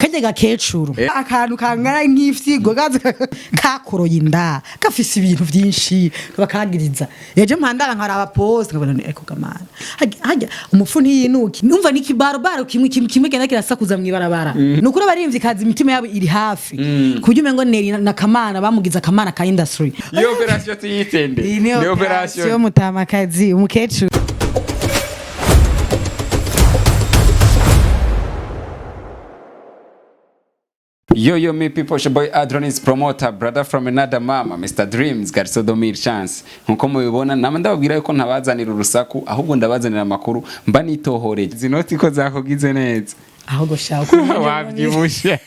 Kajya gakecuru, akantu kangana nk'ifyigo kakoroye inda, gafise ibintu vyinshi bakagiriza. Ejo mpandara nkaraba post, nkabona ni eko gamana hajya umupfu ntiyinuki. Numva ni kibarobaro kimwe kimwe kimwe genda kirasakuza mw'ibarabara. Nukuri abarimvyi kazi imitima yabo iri hafi, ku buryo umengo Neri na Kamana bamugize akamana ka industry. Iyo operation tuyitende. Iyi ni operation mutamakazi, umukecuru. Yo yo me people, your boy Adronis promoter, brother from another mama, Mr Dreams Garso Domir Chance. Nkuko mubibona, nama ndababwira yuko ntabazanira urusaku, ahubwo ndabazanira amakuru mba nitohoreye. Izi noti ko zakugize neza. Ahubwo shaka. Wabyibushe,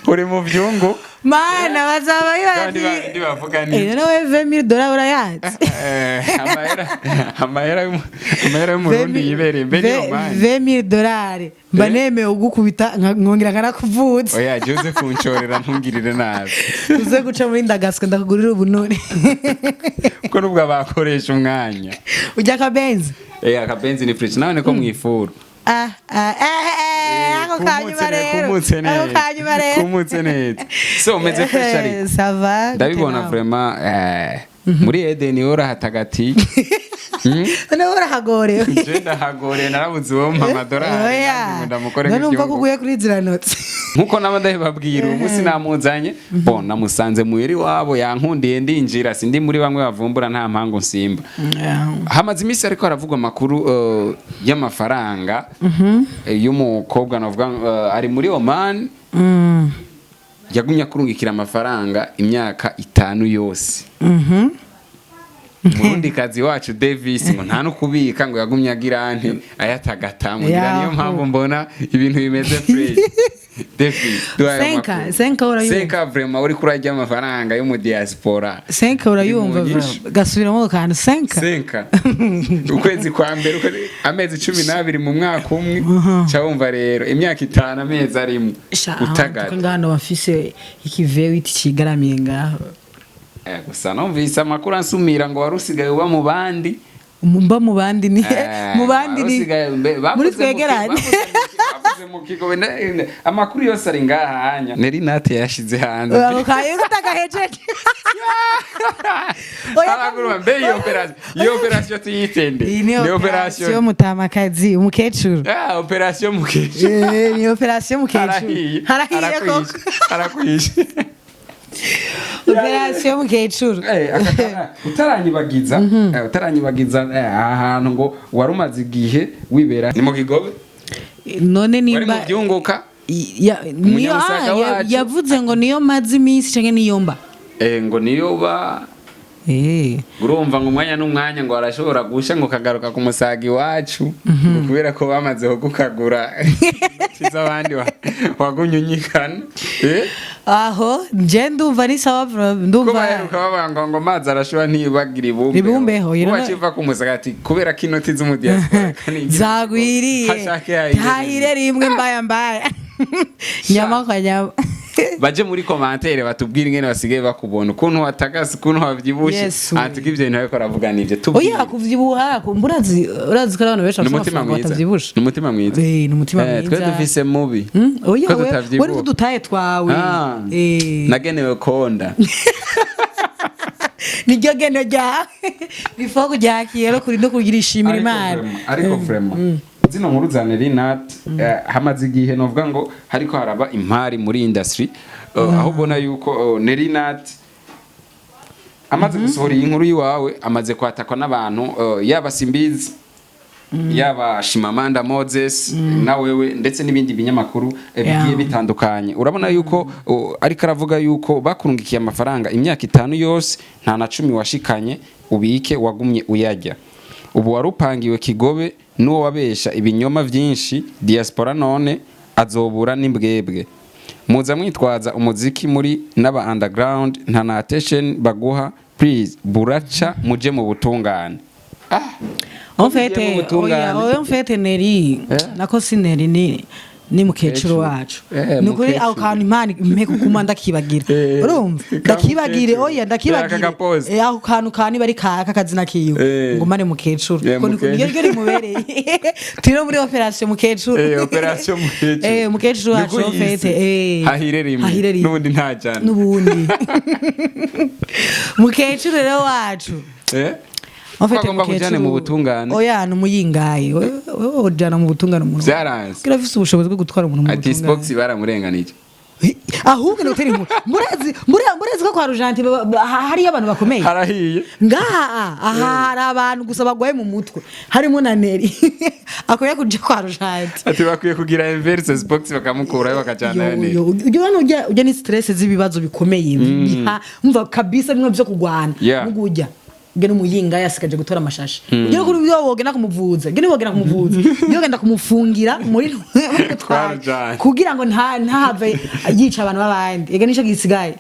uri mu vyungu. Mana, bazaba Kandi bati bavuga ni eh nawe $20,000 urayazi. Amahera y'umurundi yibereye mbe niyo mani. $20,000 mba Eh? nemewe kugukubita nkongera nkanakuvuza. Oya Joseph, unshorera, ntungirire nabi. Uze guca muri ndagaswe ndakugurira ubunure. Kuko nubwo abakoresha umwanya. Ujya akabenzi. Eh, akabenzi ni fresh nawe niko mwifuru. Ah ah, eh eh, ako kanyuma rero. Kumutse Ako neza. kanyuma rero. Kumutse neza, so umeze fresh ariko? Ça va. Ndabibona vraiment, muri Eden urahatagati. None urahagorewe. Je ndahagoreye, narabuze uwo mpa amadorari Oya. nanjye ngo ndamukore None umva ko nk'igihugu. uguye kuri ziriya notsi. Nkuko naba ndabibabwira, uyu munsi namuzanye, bon, namusanze muhira iwabo, yankundiye ndinjira. Sindi muri bamwe bavumbura nta mpangu nsimba. Hamaze iminsi ariko haravugwa amakuru y'amafaranga y'umukobwa navuga ari muri Oman, yagumye akurungikira amafaranga imyaka 5 yose. Umurundikazi wacu Davis ngo nta no kubika, ngo yagumye agira ante ayatagata ngira niyo Yaho. mpamvu mbona ibintu bimeze fresh. Davis, duhaye Senka, amakuru. senka urayumva. Senka vraiment, uri kurarya amafaranga yo mu diaspora. Senka urayumva. Iri mu nyishu. Gasubiramo ako kantu, senka. Senka ukwezi kwa mbere, amezi 12 mu mwaka umwe, ca wumva rero imyaka 5 amezi arimo Sha, utagata. Ngano bafise ikivewiti kigaramiye ngaho. Gusa numvise amakuru ansumira ngo wari usigaye uba mu bandi. Mba mu bandi ni mu bandi wari ni usigaye bavuze muri mu twegerane. Bavuze mu kigo, amakuru yose ari ngaha hanya Neri Nate yashize hanze. Ako kayo kutagahejeje. Oya, Araguruma mbe iyo operation tuyitende. Iyi ni operation mutamakazi, umukecuru. Ah, operation mukecuru. Eh, ni operation mukecuru. Harahiye. Harahiye koko. Harakwishe. Operation mukecuru. Utaranyibagiza, aha hantu ngo wari umaze igihe wibera ni mu Kigobe. None wari mu nimba byunguka. Niyo Umunyamusaga wacu. Yavuze ngo niyo maze iminsi canke niyo mba. Ngo niyo ba urumva ngo umwanya n'umwanya ngo arashobora gusha ngo kagaruka ku musaga iwacu, ngo kubera ko bamaze kugukagura z'abandi wagumye unyikana. Aho nje ndumva ni sawa bro, Ko ndumva baheruka bavuga ngo amazi arashobora ntibagira ibumbeho. Ibumbeho, you know- Ubu akiva ku musaga ati kubera ko inoti z'umudiaspora zagwiriye. Hashake yayire. Tahire rimwe mbaya mbaya, nyama kwa nyama. Baje muri commentaire batubwire ingene basigaye bakubona, ukuntu watagase, ukuntu wavyibushe. Yesu. Atuko ivyo bintu ariko aravuga nivyo tubwire. Oya, kuvyibuha urazi, urazi ko abantu benshi Ni bafite umutima amafaranga mwiza. batavyibushe. Ni umutima mwiza. Eh, ni umutima mwiza. Twe dufise mubi. Oya, Ko we tutavyibuha. we n'udutaye twawe. Ah, nagenewe konda. Niryo geno ryawe bifo kuryakira no kuri no kugira ishimira Imana. Ariko vraiment zino nkuru za Nelly Nat, hamaze igihe novuga ngo hariko haraba impari muri industry, aho ubona yuko Nelly Nat amaze gusohora iyi nkuru y'iwawe, amaze kwatakwa n'abantu, yaba Simbizi, yaba Shimamanda Moses na wewe, ndetse n'ibindi binyamakuru bigiye bitandukanye. Urabona yuko ariko aravuga yuko bakurungikiye amafaranga imyaka 5 yose, nta na cumi washikanye ubike, wagumye uyarya. Ubu wari upangiwe Kigobe n'uwo wabesha ibinyoma byinshi diaspora, none azobura n'imbwebwe. Muza mwitwaza umuziki muri n'aba underground, nta na attention baguha. Please, buraca muje mu butungane. En fait, Mugiye mu butungane. Oya, en fait Neri, Eh? nako si Neri, ni Ni mukecuru wacu. Eh, Ni ukuri, ako mukecuru. kantu Imana impe kuguma ndakibagira. Eh, Urumva? ka Ndakibagire. mukecuru. Oya, ndakibagire. Aka gapoze. Eh, ako kantu ka niba ari ka kazina kiwe. Ngumane mukecuru. Eh, Ko niko mukecuru. niryo rimubereye. Turi no muri opération mukecuru. Eh, opération mukecuru. Eh, mukecuru wacu. Niko yise. En fait, eh. Hahire rimwe. Hahire rimwe. N'ubundi nta jana. N'ubundi mukecuru rero wacu. Eh? En fait, Ko agomba kujyane mu butungane. Oya, ni umuyingayi. Wewe ujana mu butungane umuntu? Vyaranze. Kugira afise ubushobozi bwo gutwara umuntu mu Ati butungane. Spox baramurenganije. Ahubwo ni gutera inkuru. Murazi ko kwa Rujanti hariyo abantu bakomeye. Harahiye. Ngaha aha hari abantu gusa bagwaye mu mutwe, harimo na Neri akwiye kuja kwa Rujanti. Ati bakwiye kugira inverse, Spox bakamukurayo bakajyana Yo, Neri. yo, ujya hano ujya ni stress z'ibibazo bikomeye. Umva kabisa bimwe byo kugwana. Mugujya ujya n'umuyinga yasikaje gutora amashashi, ujya kuri byo wogenda kumuvuza, ujya wogenda kumuvuza, ujya wogenda kumufungira muri Kwa Rujanti. kugira ngo ntahave yica abantu b'abandi. Ega nico gisigaye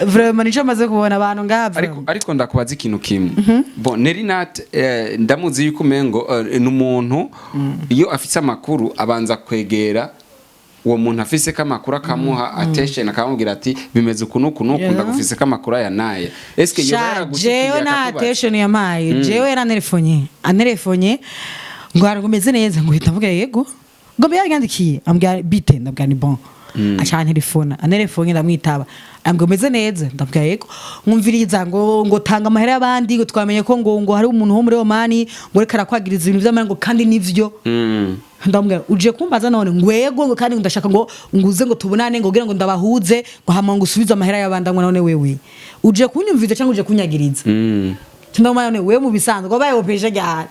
vraiment, nico maze kubona abantu ngaha. Ariko ndakubaza ikintu kimwe. Bon, Nerinat, ndamuzi yuko umengo ni umuntu iyo afise amakuru abanza kwegera uwo muntu afise ko amakuru, akamuha attention, akamubwira ati bimeze uku n'uku n'uku, ndagufise ko amakuru aya n'aya. Eske yoba Sha, yaragushikiye jewe nta akakubaza? attention yampaye. Jewe yarantelefone, antelefone ngo ngo umeze neza, ngo uhita mvuga yego, ngo mbe yanyandikiye ambwira bite, ndabwira ni bon. Aca antelefona, antelefone ndamwitaba, ambwira umeze neza, ndabwira yego, nkumviriza ngo tanga amahera y'abandi, ngo twamenye ko ngo hari umuntu wo muri Omani ngo reka arakwagiriza ibintu vy'amahera, ngo kandi nivyo. Ndamubwira uje kumbaza none, ngo yego, ngo kandi ndashaka ngo nguze ngo tubonane, ngo kugira ngo ndabahuze, ngo hama ngo usubize amahera y'abandi. Ngo none wewe uje kunyumviza cyangwa uje kunyagiriza? Ndamubwira none wewe mu bisanzwe wabaye opeje ryari?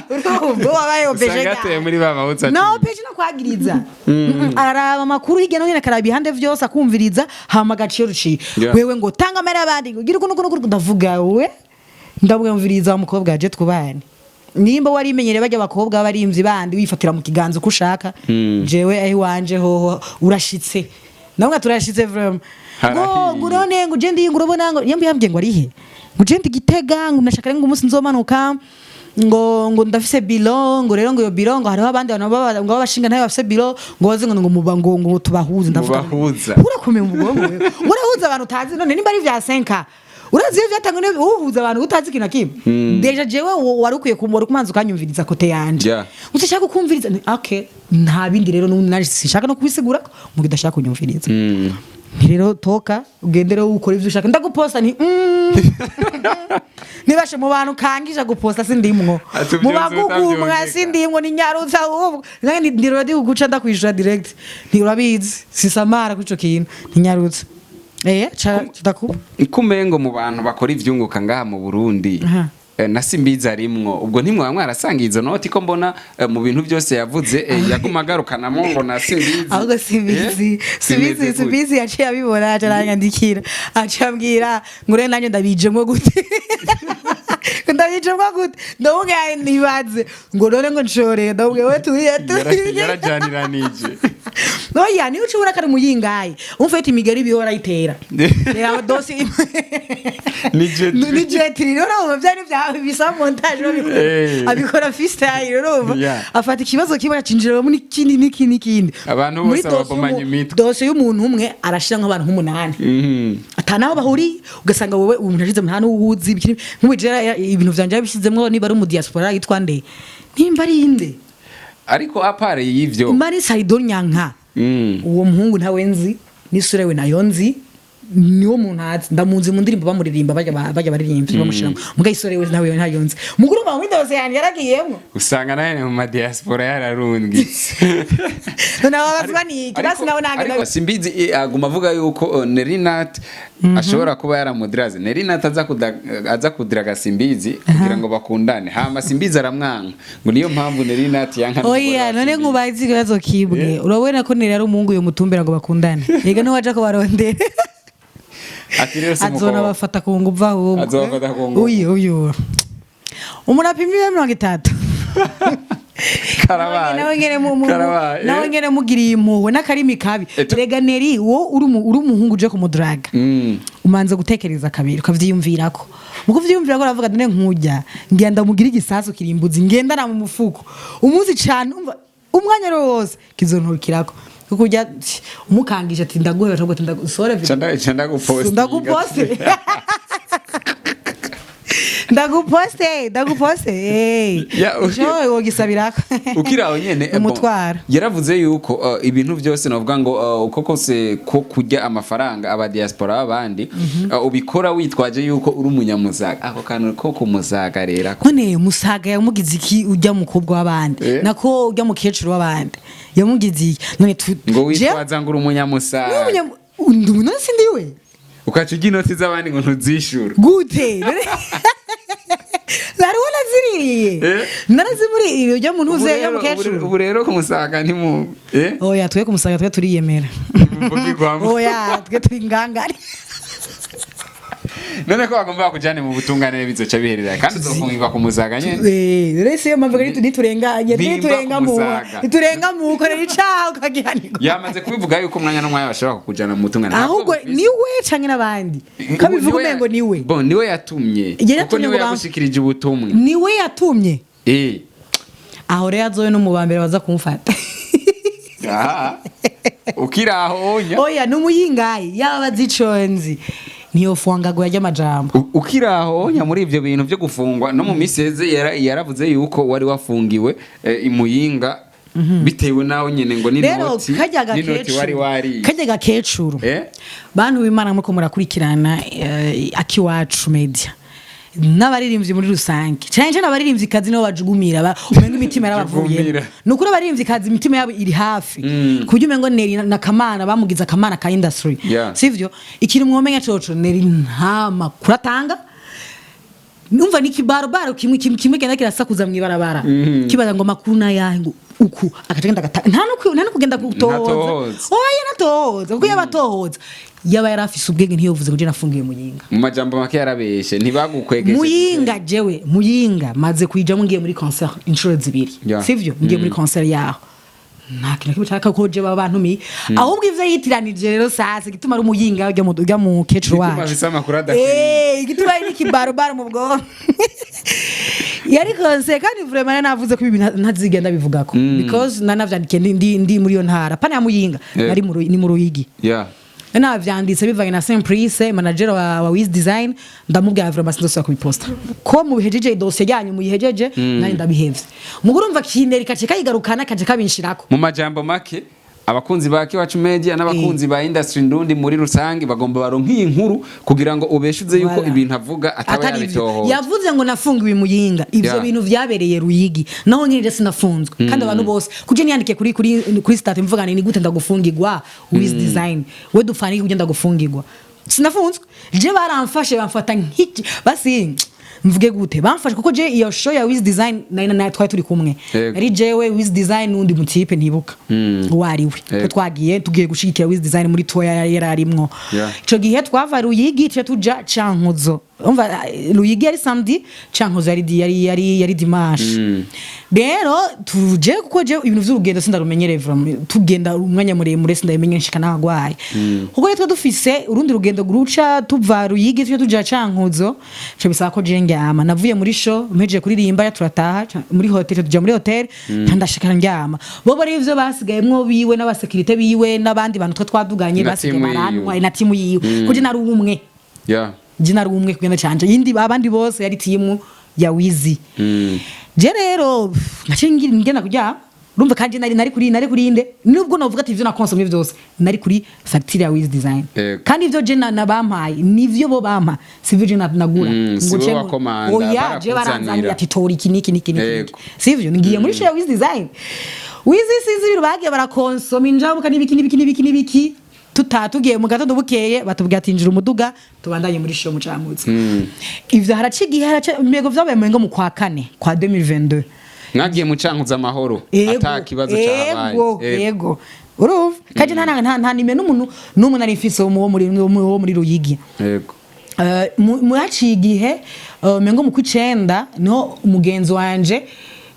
Urumva wabaye opeje Usanga yateye ryari? muri ba bahutse. No peje no kwagiriza. Araraba amakuru hirya no hino, akaraba ibihande vyose, akumviriza, hama agaciro ruciye. Wewe ngo tanga amahera y'abandi, ngo gira ukuntu ukuntu. Ndavuga we, ndamwumviriza wa mukobwa yaje twubahane, nimba warimenyereye bajya abakobwa barimvyi bandi wifatira mu kiganza uko ushaka, jewe aho iwanje hoho urashitse, ndamwe turashitse vraiment. Ngo Harahiye. ngo none ngo je ndi, ngo urabona ngo yambi yambwiye ngo arihe, ngo je ndi Gitega, ngo ndashaka ngo umunsi nzomanuka, ngo ndafise bilo, ngo rero ngo iyo bilo ngo hariho abandi bantu baba ngo babashinga ntayo bafise bilo, ngo baze ngo muba ngo tubahuze. Ndavuga Mubahuza. urakomeye mu bwonko wewe, urahuza abantu utazi. None nimba ari vya 5 urazi iyo vyatangwa uhuza abantu utazi ikintu na kimwe. Déjà jewe wari ukwiye wari kumanza ukanyumviriza côté yanje. Utashaka kumviriza, okay, nta bindi rero n'ubundi naje sinshaka no kubisigura ko mugihe udashaka kunyumviriza. Nti rero toka ugende rero ukora ivyo ushaka, ndaguposta nti nibashe mu bantu kangisha guposta sindimwo. Ati mu ubyutse bagugumwa utavyumvika. Sindimwo, ni nyarutsa ahubwo nange ndi ready kuguca ndakwishura direct, nti urabizi sisamara kuri ico kintu, ntinyarutsa eh ca ndakuba. Kumengo mu bantu bakora ivyunguka ngaha mu Burundi, na Simbizi arimwo. Ubwo ntimwaba mwarasangiye izo noti, ko mbona mu bintu byose yavuze yaguma agarukanamo ngo na Simbizi? Ahubwo Simbizi, Simbizi, bimeze gute? Simbizi yaciye abibona, aca aranyandikira, aciye ambwira ngo rero nanjye ndabijemwo gute, ngo ndabijemwo gute? Ndamubwira ntibaze, ngo none ngo nshoreye, ndamubwira we turiye turiye. Yarajaniranije. Oya, niyo ucubura kari muyingayi umfite imigeri bihora ayitera reba dosi. Ni jet. Ni jet rero, urumva byari bya bisa montage babikora. Abikora freestyle, urumva? Afata ikibazo kimwe acinjiramo n'ikindi n'ikindi n'ikindi. Abantu Muri bose dosiye babomanya imitwe. Dosiye y'umuntu umwe arashira nk'abantu nk'umunani atanaho bahuriye, ugasanga wowe umuntu ashize nta n'uwuzi nk'ubu jera ibintu vyanje yabishizemwo, niba ari mu diaspora yitwa nde, nimba ari inde. Ariko à part y'ivyo, Imari Saido Nyanka. Uwo muhungu ntawe nzi, n'isura we nayo nzi, niwo muntu azi ndamunzi mu ndirimbo bamuririmba, bajya baririmbyi bamushiramo, muga isura we ntawe ntayo nzi, muguru wa Windows yanjye yaragiyemwo. Usanga nawe mu madiaspora yararungitse. None ababazwa ni iki basi? Nawe nange Ariko Simbizi aguma avuga yuko Nerinat ashobora kuba yaramudiraze, Nerinat aza kudiraga Simbizi kugira ngo bakundane, hama Simbizi aramwanka, ngo niyo mpamvu Nerinat yanka n'umugore Oya, wa none Simbizi. nkubazi ikibazo kibwe, urabona ko Neri ari umuhungu uyu mutumbera ngo bakundane, yega niwaja kubarondera. Ati rero si Azona umukobwa. bafata ku nguvu ahubwo. Azobafata ku nguvu. Uyu umuntu apima ibiro 30. Karabaye. Nawe nyene Karabaye. nawe nyene mugiriye impuhwe n'akarimi kabi. Rega Neri, wo uri umuhungu uje kumuduraga, umanza gutekereza kabiri, ukavyiyumvirako. Mu kuvyiyumvirako uravuga none nkujya ngira ndamugira igisasu kirimbuzi ngendana mu mufuko umunsi cane, umva Umwanya rero wose kizonturukirako, kuko ujya umukangisha ati ndaguheba cyangwa ati ndagusore. Ca ndagupostinga. Ndaguposte, ndaguposte, ndaguposte, eh. Ya, Jo wogisabirako. Ukiri aho nyene, bon, Umutwara. yaravuze yuko ibintu byose novuga ngo uko kose ko kurya amafaranga aba diaspora b'abandi, ubikora witwaje yuko uri umunyamusaga. Ako kantu ko kumusaga rero ako. None Musaga yamugize iki ujya mukobwa w'abandi? Nako ujya mukecuru w'abandi yamugize iki none Ngo witwaza ngo uri umunyamusaga. None sindiwe? Ukaca urya inoti z'abandi ngo ntuzishure. Gute? Nariho naziririye. Narazimuririye ujya mu ntuze Ubu ya mukecuru. Ubu rero kumusaga ntimu Oya, twe kumusaga twe turiyemera. Muvugirwamo. Oya, twe turi ingangare. None ko bagomba bakujane mu butungane, bizoca biherera kandi uzofungirwa ku Musaga nyene. Eh, rero siyo mpamvu rero niturenganye. Bimba Niturenga mu kumusaga. Niturenga mu ukorera icaha ukagihanirwa. Yamaze kubivuga yuko umwanya n'umwanya bashobora kukujana mu butungane. Ahubwo niwe canke n'abandi kabivuga umengo niwe. Bon, niwe yatumye, Yari kuko yatumye niwe ngo yagushikirije ubutumwa. Niwe yatumye. Aho rero azowe no mu ba mbere baza kumufata. Aha. Ukiri aho onya. Oya, n'umuyingayi yaba azi niyo fwangago yarya amajambo. Ukiri aho onya muri ivyo bintu vyo gufungwa, no mu minsi iheze yaravuze yuko wari wafungiwe i Muyinga bitewe naho nyene ngo Rero n'inoti kajya n'inoti wari gakecuru, wariye. kajya gakecuru, bantu b'Imana muko murakurikirana Akiwacu Media n'abaririmbyi muri rusange, cyane cyane abaririmbyi kazi nibo bajugumira, umengo imitima yarabavuyemo. Jugumira. Ni ukuri, abaririmbyi kazi imitima yabo iri hafi ku buryo umengo Neri na Kamana bamugize akamana ka industry. Sivyo? Ikintu mwomenya coco, Neri nta makuru atanga. Numva ni kibarobaro kimwe kimwe kimwe genda kirasakuza mw'ibarabara, kibaza ngo makuru nayahe, ngo uku agaca genda nta no kugenda gutohoza. Ntatohoza. Oya, natohoza, kuko yaba atohoza yaba yari afise ubwenge ntiyovuze ngo je nafungiye Muyinga. Mu majambo make yarabeshe, ntibagukwegeshe. Muyinga, jewe Muyinga maze kuyijamo ngiye muri concert inshuro zibiri. Sivyo? Ngiye muri concert yaho, nta kintu kimwe nshaka ko je baba bantumiye. Ahubwo ivyo yitiranije rero sasa, igituma ari umuyinga ujya mu kecuru Igituma wacu. afise amakuru adakwiye. Eh, igituma ari n'ikibarobaro mu bwonko, yari concert kandi vraiment navuze ko ibi ntazigenda bivugako, because nanavyandikiye ndi muri iyo ntara pana ya Muyinga. Nari ni mu Ruyigi. Navyanditse bivanye na Simplice, manager wa Wiz Design. Ndamubwira vraiment sinzosubira kubiposta, ko mubihejeje dossier yanyu muyihejeje, nari ndabihevye. Muguru urumva kineri kace kayigarukana kace kabinshirako. Mu majambo make, abakunzi ba Kiwacu Media n'abakunzi ba industry ndundi muri rusange bagomba baronka iyi nkuru kugira ngo ubeshuze yuko Voilà. ibintu avuga ataba Atari ivyo. yabitohoje. Yavuze ngo nafungiwe i Muyinga. Ivyo bintu vyabereye Ruyigi, naho nyine je sinafunzwe. Kandi abantu bose kuje niyandikiye kuri status mvuga ni gute ndagufungirwa, Wiz Design we dupfana iki kugenda gufungirwa? Sinafunzwe je, baramfashe bamfata nk'iki, basi mvuge gute, bamfashe kuko je iyo show ya Wiz Design nari twari turi kumwe. Ari jewe, Wiz Design n'undi mutipe ntibuka uwo ari we. Twe twagiye tugiye gushigikira Wiz Design muri tour yari arimwo. Ico gihe twava Ruyigi tuca tuja Cankuzo. Umva, Ruyigi yari samedi, Cankuzo yari dimanche. Rero tuje kuko je ibintu vy'urugendo sindarumenyereye vraiment, tugenda umwanya muremure sindabimenye, nshika nagwaye. Kuko rero twe dufise urundi rugendo guruca tuva Ruyigi tuje tuja Cankuzo, cyo bisaba ko je ndyama. Navuye muri show mpejeje kuririmba ya turataha muri hotel, tuja muri hotel ndashika ndyama. Bo bari ivyo basigayemwo biwe n'abasekirite biwe n'abandi bantu twe twaduganye Na basigaye timu yiwe. barantwaye na timu yiwe, kuko nari umwe. Je nari umwe kugenda canje, yindi abandi bose yari timu ya Wizi. Je rero naciye ngenda kuryama. Urumva kandi nari kuri inde, nubwo novuga ati ivyo nakonsomye vyose nari kuri facture ya Wiz Design. Kandi ivyo je nabampaye nivyo bo bampa, sivyo je nagura. Si Ngo wowe ce wakomanda, oya, je barakuzanira. baranzanira ati tora iki niki niki niki. Sivyo? Ngiye muri show ya Wiz Design, Wizi sinzi ibintu bagiye barakonsoma, injabuka n'ibiki n'ibiki n'ibiki n'ibiki. Tugiye mu gatondo bukeye batubwira ati injira umuduga tubandanye muri show mucamutse. Ivyo haraca igihe, haraca imiego, vyabaye mu ngo mu kwa kane kwa 2022. Mwagiye mu Cankuzo amahoro? Ego, ata kibazo cyabaye? Ego, ego. Urumva kandi nta nime n'umuntu n'umwe nari mfise wo muri Ruyigi. Haciye igihe, mengo mu kw'icenda niho umugenzi wanje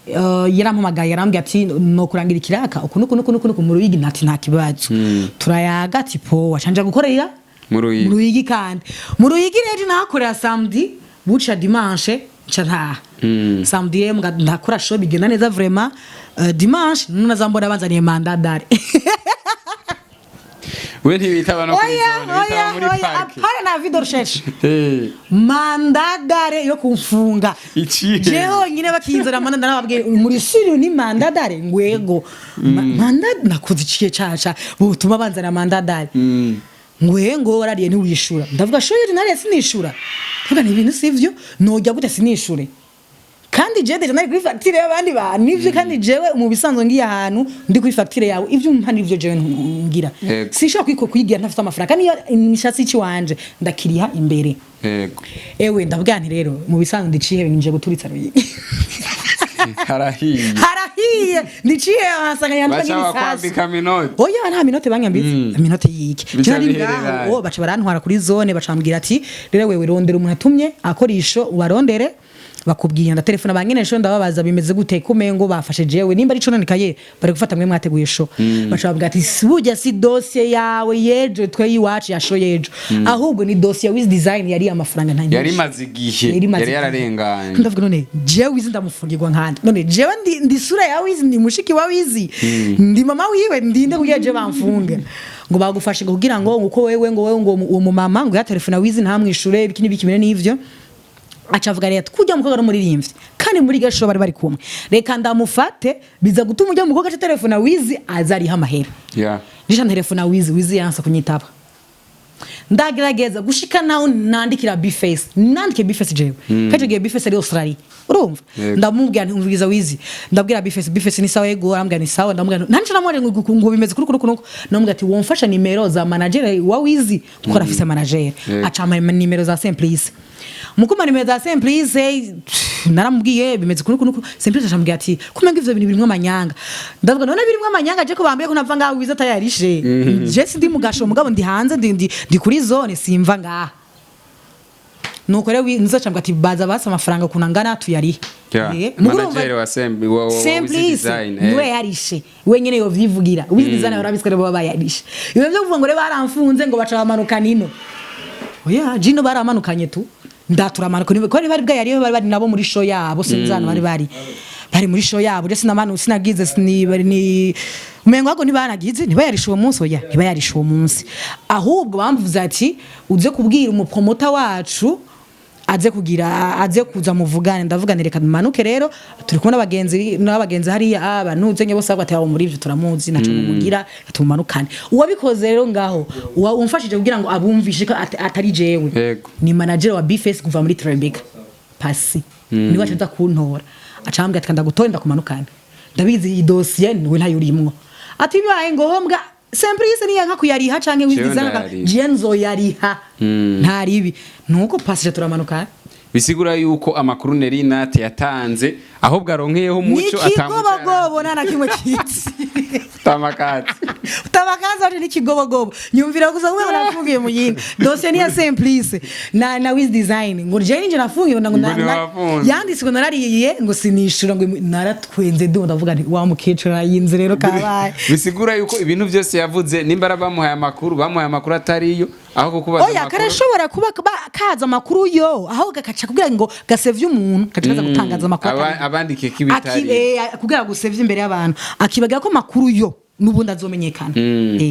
yarampamagaye, yarambwiye ati no kurangira ikiraka uku nuku nuku nuku nuku mu Ruyigi. Ntati nta kibazo, turayaga ati powa canja gukorera Mu Ruyigi. Mu Ruyigi. Kandi mu Ruyigi rero nahakorera samedi, buca dimanche. Nca ntaha. Samedi rero ndakora show, bigenda neza vraiment. Dimanche nunazambona banzaniye mandat d'arrêt. We ntibitaba no kuri Oya. zone, bitaba Oya. muri Oya. parquet. Apana na avis de recherche. Eh. Mandat d'arrêt yo kumfunga. Icihe? Je honyine bakinzana mandat, nababwiye muri siri ni mandat d'arrêt, ngwego. Mandat nakoze iciye caca butuma banzana mandat d'arrêt? Ngwengo warariye ntiwishura. Ndavuga shoyo nariye sinishura. Ndavuga ni ibintu sivyo, nojya gute sinishure? Kandi je déjà nari kuri facture y'abandi bantu nivyo. Kandi jewe mu bisanzwe ngiye ahantu ndi kuri facture yawe, ivyo umpa nivyo jewe ngira. Sinshobora kwigira ntafite amafaranga, kandi iyo nishatse iki wanje ndakiriha imbere. Ewe, ndavuga nti rero mu bisanzwe ndiciye nje guturitsa Ruyigi. Harahiye. Harahiye, ndiciye ahasanga yandika Baca nk'ibisasu. bakwambika menottes. Oya, nta menottes banyambitse. Menottes yiki? Bica Nari biherera. ngaho, baca barantwara kuri zone, bacambwira ati rero wewe rondera umuntu atumye akora isho, ubarondere bakubwiye. Ndatelefona ba nyene show, ndababaza bimeze gute, kumengo bafashe jewe, nimba ari cononekaye bari gufata mwe mwateguye show. Baca bavuga ati burya si dossier yawe yejo, twe iwacu ya show yejo, ahubwo ni dossier Wiz Design yari amafaranga nta Yari imaze igihe. Yari imaze Yari igihe. yararenganye. Ndavuga none jewe Wiz ndamufungirwa nkande? None jewe ndi sura ya Wiz, ndi mushiki wa Wiz, ndi mama wiwe, ndinde kugira je bamfunge? Ngo bagufashe ngo kugira ngo uko wewe ngo wewe ngo uwo mumama ngo ya telefone Wiz ntamwishure, ibiki n'ibiki bine n'ivyo. Aca avuga rero kujya mukobwa n'umuririmbyi kandi muri gasho bari bari kumwe, reka ndamufate, biza gutuma ujya mukobwa aca telefone Wiz azariha amahera. Nisha telefone Wiz, Wiz yansa kunyitaba. Ndagerageza gushika naho nandikira Bface, nandike Bface jewe mm. Kaje gihe Bface ari Australia, urumva? Yego. Ndamubwira nti umviriza Wiz, ndabwira Bface, Bface ni sawa, yego, arambwira ni sawa. Ndamubwira nanje namubwira ngo bimeze kuri kuri kuri, ndamubwira ati womfasha nimero za manager wa Wiz, kuko arafise manager. Aca ampa nimero za Simplice. Mukuma nimero za Simplice, naramubwiye bimeze kuri kuri. Simplice acambwira ati kumenga ivyo bintu birimwo amanyanga. Ndavuga none birimwo amanyanga, je ko bambiye ko nava ngaho Wiz atayarishe? Je sindi mugasho, mugabo ndi hanze, ndi kuri zone, simva ngaha. Nuko rero nzacambwa ati baza basa amafaranga ukuntu angana tuyarihe. Manager wa Sembi wa Wiz Simplice Design. Niwe yarishe wenyene yovyivugira. Wiz Design barabiswe rero, baba bayarishe. Ibyo byo kuvuga ngo rero baramfunze ngo baca bamanuka nino, oya, jino baramanukanye tu ndaturamanuka ko bari bwayariyo, bari bari nabo muri show yabo, sinzi hano bari muri show yabo. Je sinamanu sinagize sini bari ni umengo ahubwo ntibanagize, ntibayarishe uwo munsi. Oya, ntibayarishe uwo munsi, ahubwo bamvuze ati uze kubwira umupromota wacu aze kugira aze kuza muvugane. Ndavuga nti reka manuke rero, turi kumwe n'abagenzi hariya abanuze nye bose bati abo muri ivyo turamuzi, naco mumugira tumumanukane. Uwabikoze rero ngaho umfashije kugira ngo abumvishe ko atari jewe ni manager wa Bface kuva muri Tribeca, Pasi, niwe aca aza kuntora, acambwira ati ndagutora ndakumanukane, ndabizi iyi dossier niwe ntayurimwo. Ati bibaye ngombwa Simplice niya nka kuyariha canke Jewe Wiz Design ndayariha. je nzoyariha, ntaribi. Nuko Pasi turamanuka. Bisigura yuko amakuru Nelly Nat yatanze ahubwo aronkeyeho umuco. N'ikigobogobo nta na kimwe kizi. Atamakatsi. Utabakaza waje n'ikigobogobo, nyumvira gusa kumwe nafungiye mu yindi dossier ni ya Simplice na Wiz Design, ngo je ninje nafungiye ngo Ngo ni wafunze. Yanditse ngo narariye ngo sinishura, ngo naratwenze du, ndavuga nti wa mukecuru arayinze rero kabaye. Bisigura yuko ibintu byose yavuze, nimba ari bamuhaye amakuru, bamuhaye amakuru atariyo, aho kukubaza Oya. amakuru. Karashobora kuba kaza amakuru yo aho gakaca kugira ngo gasevye umuntu, kaca kaza gutangaza amakuru atari yo. Abandike ko ibitari. Kugira ngo usevye imbere y'abantu, akibagira ko amakuru yo n'ubundi azomenyekana.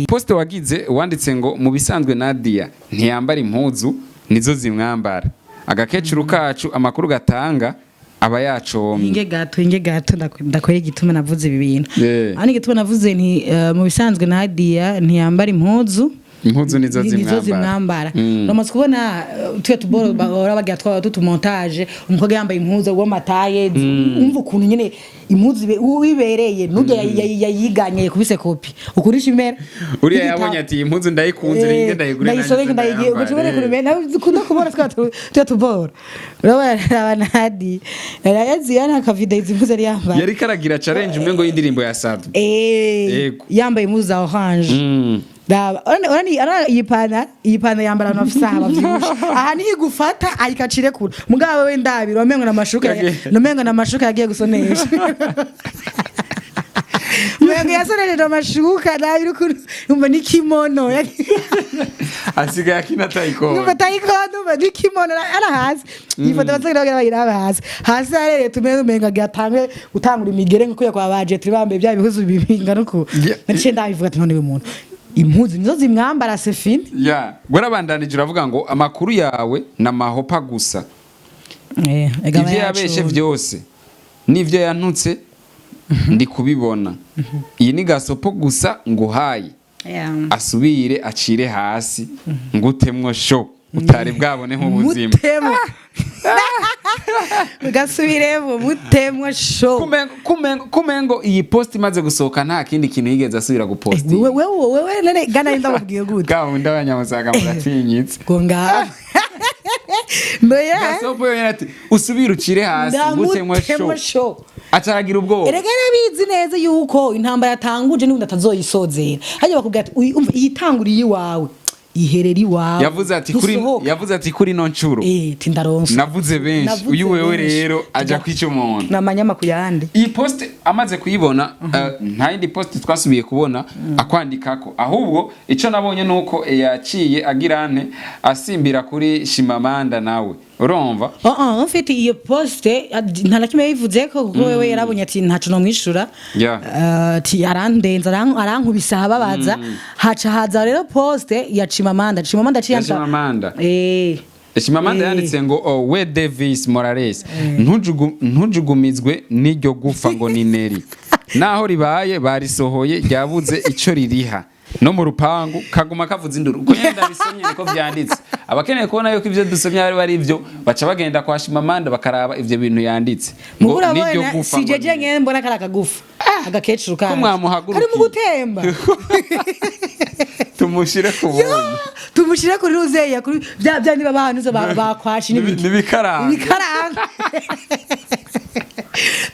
Poste wagize wanditse ngo mu bisanzwe Nadia ntiyambara impuzu, nizo zimwambara. Agakecuru kacu amakuru gatanga aba yacomye. Inge gato, inge gato, ndakwereka igituma navuze ibi bintu. Hano igituma navuze nti mu bisanzwe Nadia ntiyambara impuzu, Impuzu nizo nizo zimwambara. Zimwambara. Uramaze kubona tuya tuboro bahora bagira twa tutumontage, umukobwa yambaye impuzu w'amataye, umva ukuntu nyene impuzu uwibereye nujya yayiganye yakubise kopi ukurisha imera. Uriya yabonye ati iyi mpuzu ndayikunze, ringe ndayigure. Ndayisobeke, ndayigiye ugaca ubona ukuntu imera. Ukunda kubona twa tuboro, urabona aba Nadi yazi yana akavideo izi mpuzu yari yambaye. Yari karagira challenge umwe ngo y'indirimbo ya Sadu. Yego. Yambaye impuzu za orange. Raba, urabona iyi pana yambara abantu bafise aha bavyibushe, aha niho igufata ayikacirekura. Mugabo we ndabira wamengo na mashuka, namengo na mashuka yagiye gusonesha. Umengo yasonesheje amashuka nabi, ukuntu umva n'ikimono. Asigaye akina taekwondo. Numva taekwondo, umva n'ikimono ara hasi. Iyi foto bazagira bagira bayirabe hasi hasi harere tumeze umengo agiye atange gutangura imigere nko kwa baje turi bambaye bya bihuzu bibingana uko. Naciye ndabivuga ati: "None uyu muntu impuzu nizo zimwambara, c'est fini." Ya, warabandanije uravuga ngo amakuru yawe na mahopa gusa. Ivyo yabeshe vyose n'ivyo yantutse ndi kubibona, iyi ni gasopo gusa nguhaye, asubire acire hasi ngutemwo sho utari bwabone nk'ubuzima. Mutemo gasubiremo, mutemwo sho. Kumengo iyi post imaze gusohoka nta kindi kintu yigeze asubira gupostinga. Wewe wewe none gana ndamubwiye gute? Bwa wundi abanyamusaga muratinyitse. Ngo ngaho ndoya. Gasopo yonyene ati: "Usubire ucire hasi ngutemwo ndamutemwo sho." Sho. Acaragira ubwoba. Erega yarabizi neza yuko intambara yatanguje n'ubundi atazoyisozera. Hajya bakubwira ati: "Umva, iyitanguriye iwawe iherera iwawe." Yavuze ati kuri Ntusohoka. Yavuze ati kuri no ncuro ti ndaronsa. Navuze benshi. Navuze Uyu wewe benshi. rero aja kwica umuntu. Namanyama ku yandi. Iyi post amaze kuyibona, nta yindi post twasubiye kubona akwandikako. Ahubwo ico nabonye nuko yaciye agira ante, asimbira kuri Shimamanda nawe, urumva? Oh, oh, mfite iyo poste nta na kimwe yayivuze ko, kuko wewe yarabonye ati ntaco nomwishura. Ati arandenza, arankubisa ahababaza. Haca haza rero poste ya Chimamanda. Chimamanda Ya Chimamanda. Chimamanda yanditse ngo: "Oh, we Davis Morales, ntujugumizwe n'iryo gufa ngo ni Neri, naho ribaye barisohoye ryabuze ico ririha no mu rupangu kaguma kavuza induru." Uko nyene ndabisomye niko vyanditse. Abakeneye kubona yuko ivyo dusomye ari ivyo, baca bagenda kwa Chimamanda bakaraba ivyo bintu yanditse ngo Mugura n'iryo bona gufa si ngo jeje ni Neri. nyene mbona kari akagufa agakecuru Ko kanje mwamuhagurukiye. kari mu gutemba. Tumushire ku bundi. Tumushire kuri ruzeya, kuri bya bya niba bahanuze bakwashe n'ibiki. N'ibikaranga. Ibikaranga.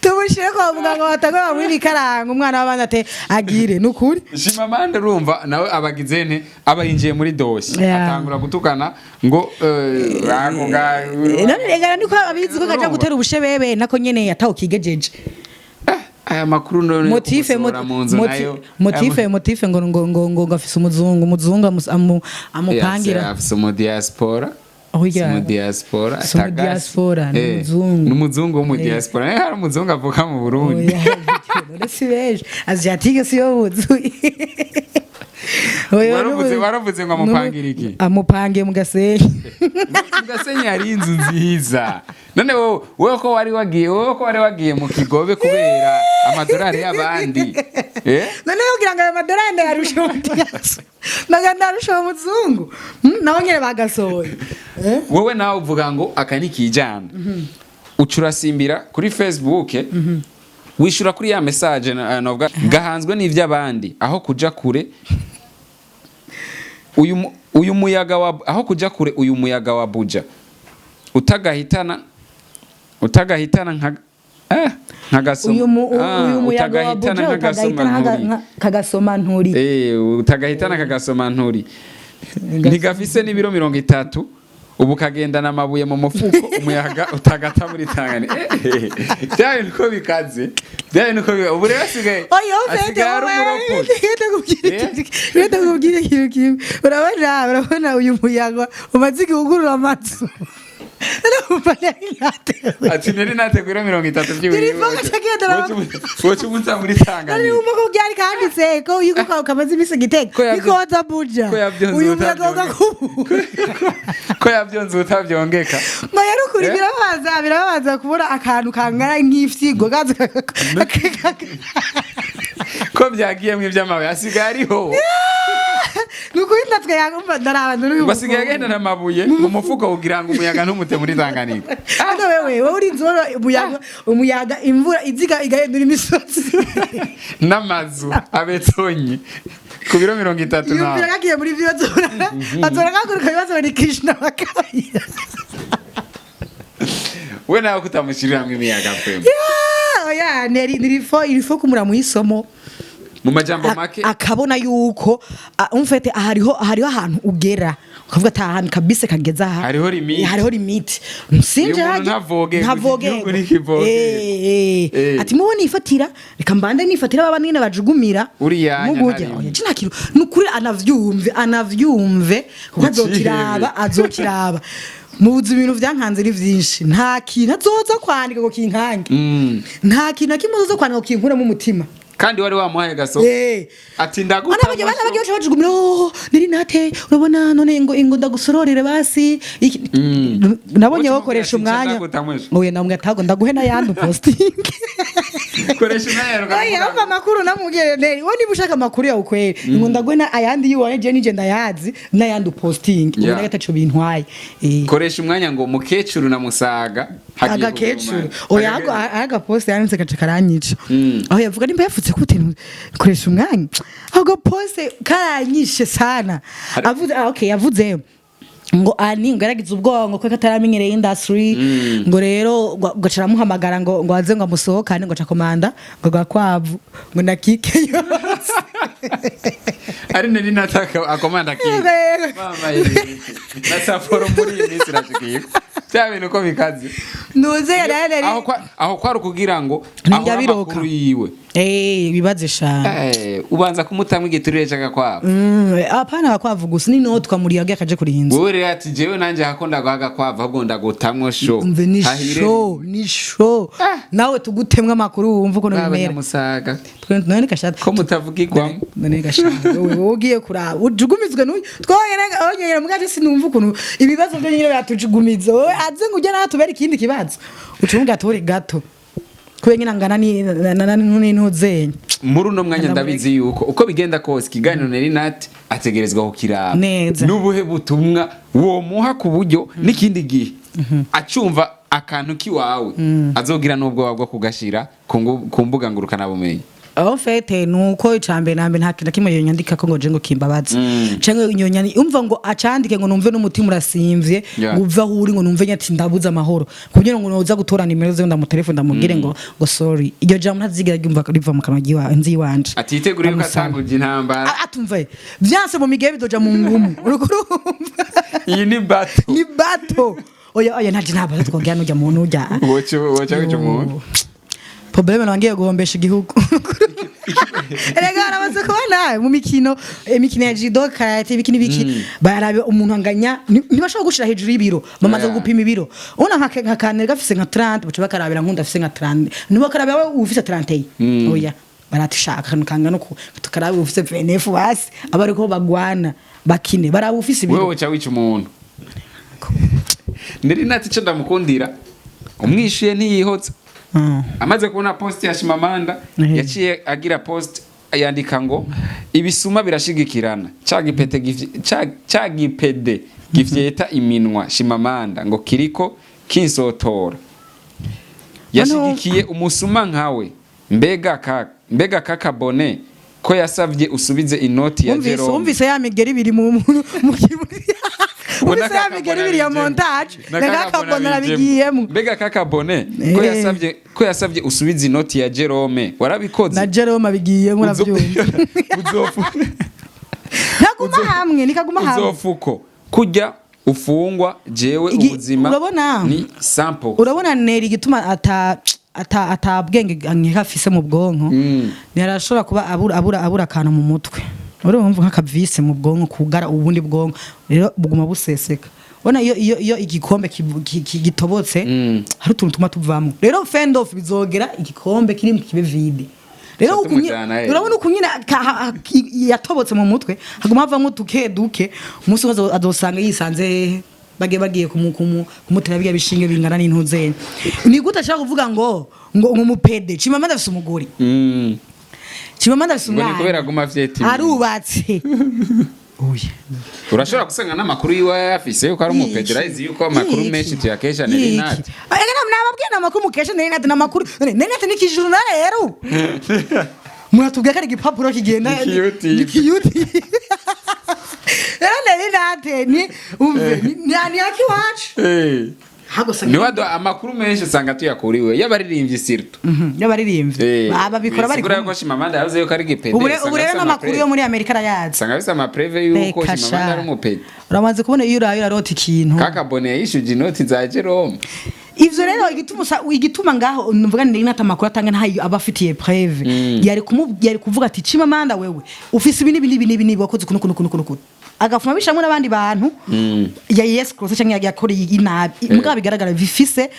Tumushire kwa muganga batangura bamuha ibikaranga, umwana w'abandi ate agire nukuri. Chimamanda urumva nawe abagize nte, aba yinjiye muri dossier, atangura gutukana ngo ako None rega niko abizi ko kaja Urumva? gutera ubushebebe nako nyene yataho kigejeje. Aya makuru none Motif kumusohora mu nzu nayo. Motif ngo afise umuzungu amupangira. Afise umu diaspora. Oya. Si mu diaspora. Si mu Tagasi. diaspora, ni umuzungu. Ni umuzungu wo mu diaspora. Hari umuzungu avuka mu Burundi. Oya, none si benshi asiatique siyo buzuye. Oya, Waravuze ngo amupangira iki? Amupangiye mu Gasenyi. Mu Gasenyi hari inzu nziza. None wowe ko wari wagiye mu Kigobe kubera amadolari y'abandi, eh? None kugira ngo ayo madolari ndayarushe mu diaspora, naga ndarusha uwo muzungu. Nawe nyene bagasohoye. Eh? Wowe nawe uvuga ngo aka ni kijana, uca urasimbira kuri Facebook, wishura kuri ya message novuga gahanzwe n'ivy'abandi aho kuja kure uyu muyaga wa aho kuja kure uyu muyaga wa buja utagahitana nka nkagasoma. Uyu muyaga wa Utagahitana buja nkagasoma utagahitana nturi. Kagasoma nturi. Utagahitana kagasoma nturi, ntigafise n'ibiro 30, ubu kagendana amabuye mu mufuko, umuyaga utagata muri Tanganyika. Bya bintu ko bikaze, bya bintu ko ubu rero asigaye Oya, ufite asigaye ari umurokozi. Reka nkubwire ikintu kimwe. Urabona uyu muyaga umaze igihe ugurura amazu. Urumva nari natewe. Ati nari nateguye 30 by'iwiwe. Telefone acagenda. Woca umuta muri Nari Tanganyika. wumva ko byari kanditse ko yuko kamaze iminsi gitega Ko niko waza buja ko yavyonze uyu muyaga utavyongeka. ugakubura. Ko yavyonze utavyongeka. Maya rukuri. Eh? Birababaza kubona akantu kangana nk'ifyigo kaza Ko byagiyemwo ivy'amabuye, asigaye ariho. Nukuri natwe yagumva ndaraba n'uyu Ngo asigaye agendana amabuye mu mufuko kugira ngo umuyaga ntumute muri Tanganyika. Hano wewe wowe uri inzu umuyaga imvura iziga igahindura imisozi N'amazu abetonyi ku biro 30 yumvira nawe. Kagiye muri byo bazora kaguruka ibibazo ni Krishna bakabira. We nawe kutamushiriramwo imiyaga kwema. Oya, neri nirifo irifo kumura mu isomo. Mu majambo make, akabona yuko en fait hariho ahantu ugera ukavuga ati ahantu kabisa kageze aha. Hariho limite. Hariho limite. Sinje Uyu muntu hajya ntavogerwa, ntavogerwa. igihugu ntikivogerwa. Ati mubo nifatira, reka mbande nifatira baba nyine bajugumira. Uriya mugurya ntari. Oya, nta kintu nukuri, anavyumve kuko azokiraba, azokiraba. Mu buzima ibintu vyankanze ni vyinshi, nta kintu azoza kwandika ngo kinkange, nta kintu na kimwe azoza kwandika ngo kinkuremo umutima. Kandi wari wamuhaye gaso ati ndaguta. Bana bagiye, bana bagiye bajugumira: "Oh, nari nate urabona none ngo ndagusororere basi." Nabonye Wowe wokoresha umubwira ati, umwanya. "Ndaguta mwisho." Oya, namwe atago ndaguhe n'ayandi posting. Koresha umwanya. Oya, umva amakuru namubwire neri wowe, niba ushaka amakuru yawe kweri, ngo ndaguhe na ayandi yiwaye, je nije ndayazi n'ayandi posting. Ubona ataco bintwaye. Koresha umwanya ngo mukecuru na musaga hagiye Agakecuru. kuguma. Oya, aga post yanditse gace karanyica, aho yavuga nimba yafutse gute koresha umwanya, ako post karanyishe sana. Avuze, ah, okay, yavuze ngo ani ngo yaragize ubwongo ko kataramenyereye industry, ngo rero ngo aca aramuhamagara ngo aze ngo amusohokane, ngo aca komanda ngo gakwavu ngo na kike yose. Ari nari nataka akomanda kike. Mama ye. Na saforo muri iyi minsi irashikiye bya bintu ko bikaze. Nuze yari Aho kwari ukugira ngo ahore Ntiyabiroka. amakuru yiwe. Bibaze shana. Ubanza kumutamwa igiturire c'agakwavu. Apana agakwavu gusa, ni notwa muri yagiye akaje kuriha inzu. Wewe rero ati jewe nanje hako ndaguha agakwavu, ahubwo ndagutamwo show. Umve, ni Hahire. show, ni show. Nawe tugutemwe amakuru wumva ukuntu Baba bimera. Nyamusaga. Twe none gashata. Ko mutavugirwamo. None gashata, wowe ugiye kuraba ujugumizwe n'uyu twongere ongera mugaje, sinumva ukuntu ibibazo byo nyine biratujugumiza. Wowe aze ngo ujye nawe tubere ikindi kibazo, ucunga gatore gato kubera nyine angana ni n'intuzenya. Muri uno mwanya ndabizi yuko uko bigenda kose ikiganiro Nelly Nat ategerezwa kukiraba. Neza. N'ubuhe butumwa womuha ku buryo n'ikindi gihe acumva akantu kiwawe azogira n'ubwoba bwo kugashira ku mbuga ngurukanabumenyi? En fait, nuko icambere na mbere nta kintu na kimwe yonyandika ko ngo je ngo kimbabaza canke inyonyani umva ngo acandike ngo numve n'umutima urasimvye, ngo uve aho uri ngo numve nyati ndabuze amahoro kugira ngo noza gutora nimero ze ndamutelefone ndamubwire ngo sorry. Iryo jambo ntazigera ryumva riva mu kanwa giwa nzi iwanje. Atitegura yuko Ndamusaba. atanguje intambara. Atumva vyanse mu migebe bizoja mu ngumu, uriko urumva? Iyi ni bato. Ni bato. Oya, oya, ntaje ntabwo twogera nujya mu nujya. Woca wica umuntu. Problème nangiye guhombesha igihugu. Erega baramaze kubona mu mikino, imikino ya judo, karate, ibiki n'ibiki, barabe umuntu anganya ntibashobora gushira hejuru y'ibiro bamaze gupima ibiro. Ubona nka kanere gafise nka 30, baca bakarabira nkunda afise nka 30, nibo bakarabira wowe ufise 31. Oya, baratishaka akantu kangana uku, tukaraba ufise 29 basi aba ariko bagwana bakine baraba ufise Wewe ibiro. woca wica umuntu. Nelly Nat icyo ndamukundira, umwishuye ntiyihotse. Amaze kubona post ya Shimamanda, yaciye agira post yandika ngo ibisuma birashigikirana, ca gipete ca gipede gifyeta iminwa Shimamanda ngo kiriko kinsotora yashigikiye umusuma nkawe. Mbega kakabone ko yasavye usubize inoti ya Wumvise Jerome. Wumvise ya migeri ibiri mu kiburi, wumvise ya migeri ibiri ya montage na kakabona arabigiyemo. Mbega kakabone ko yasavye, ko yasavye usubize inoti ya Jerome, warabikoze. Na Jerome abigiyemo, urabyumva? Ntaguma hamwe, nikaguma hamwe. Uzofuko kujya ufungwa jewe ubuzima Urabona? ni sample. Urabona neri igituma ata bwenge nkeka afise mu bwonko, ntirashobora kuba abura akantu mu mutwe, urumva, nk'akavise mu bwonko kugara ubundi bwonko, rero buguma buseseka. Ubona iyo igikombe gitobotse, hari utuntu tuma tuvamo. Rero end of bizogera igikombe kiri kibe vide. Rero Ca tumujana, eh. urabona ukunyine yatobotse mu mutwe, haguma havamwo duke duke. Umunsi umwe azosanga yisanze hehe, bagiye kumutera birya bishinge bingana n'intuzenya. Ni gute ashaka kuvuga ngo umupede Chimamanda afise umugore? Chimamanda afise Ngo ni umwana. kubera aguma avyeta iminwa. Arubatse, oya. Urashobora gusanga n'amakuru yiwe yayafise yuko ari umupede. Urazi yuko amakuru Yiki. menshi tuyakesha Nelly Nat. Ega nababwiye ni amakuru mukesha Nelly Nat, ni amakuru Nelly Nat ni kijuru rero muratubwira ko ari igipapuro kigenda. Ni kiyuti. Ni kiyuti. Rero Nelly Nat ni umve ni akiwacu. Ahubwo usanga- Niwe aduha amakuru menshi, usanga tuyakuriwe y'abaririmbyi surtout. Y'abaririmbyi babikora bari Sigura kumwe. yuko Chimamanda yavuze yuko ari gipede. Ubu rero n'amakuru yo muri Amerika arayazi. Usanga bise ama preuves yuko Reka Chimamanda sha. ari umupede. Uramaze kubona iyo uraye urarota ikintu. Kakabone yishuje inoti za Jerome. Ivyo rero igituma igituma ngaho nuvuga ni nata amakuru atanga ntayo aba afitiye preuve. Yari kuvuga ati: "Chimamanda, wewe ufise ibi n'ibi n'ibi n'ibi n'ibi, wakoze kuno kuno kuno kuno kuno," agafuma bishamwe n'abandi bantu ya yes cross cyangwa yakoreye inabi. Mugabo bigaragara bifise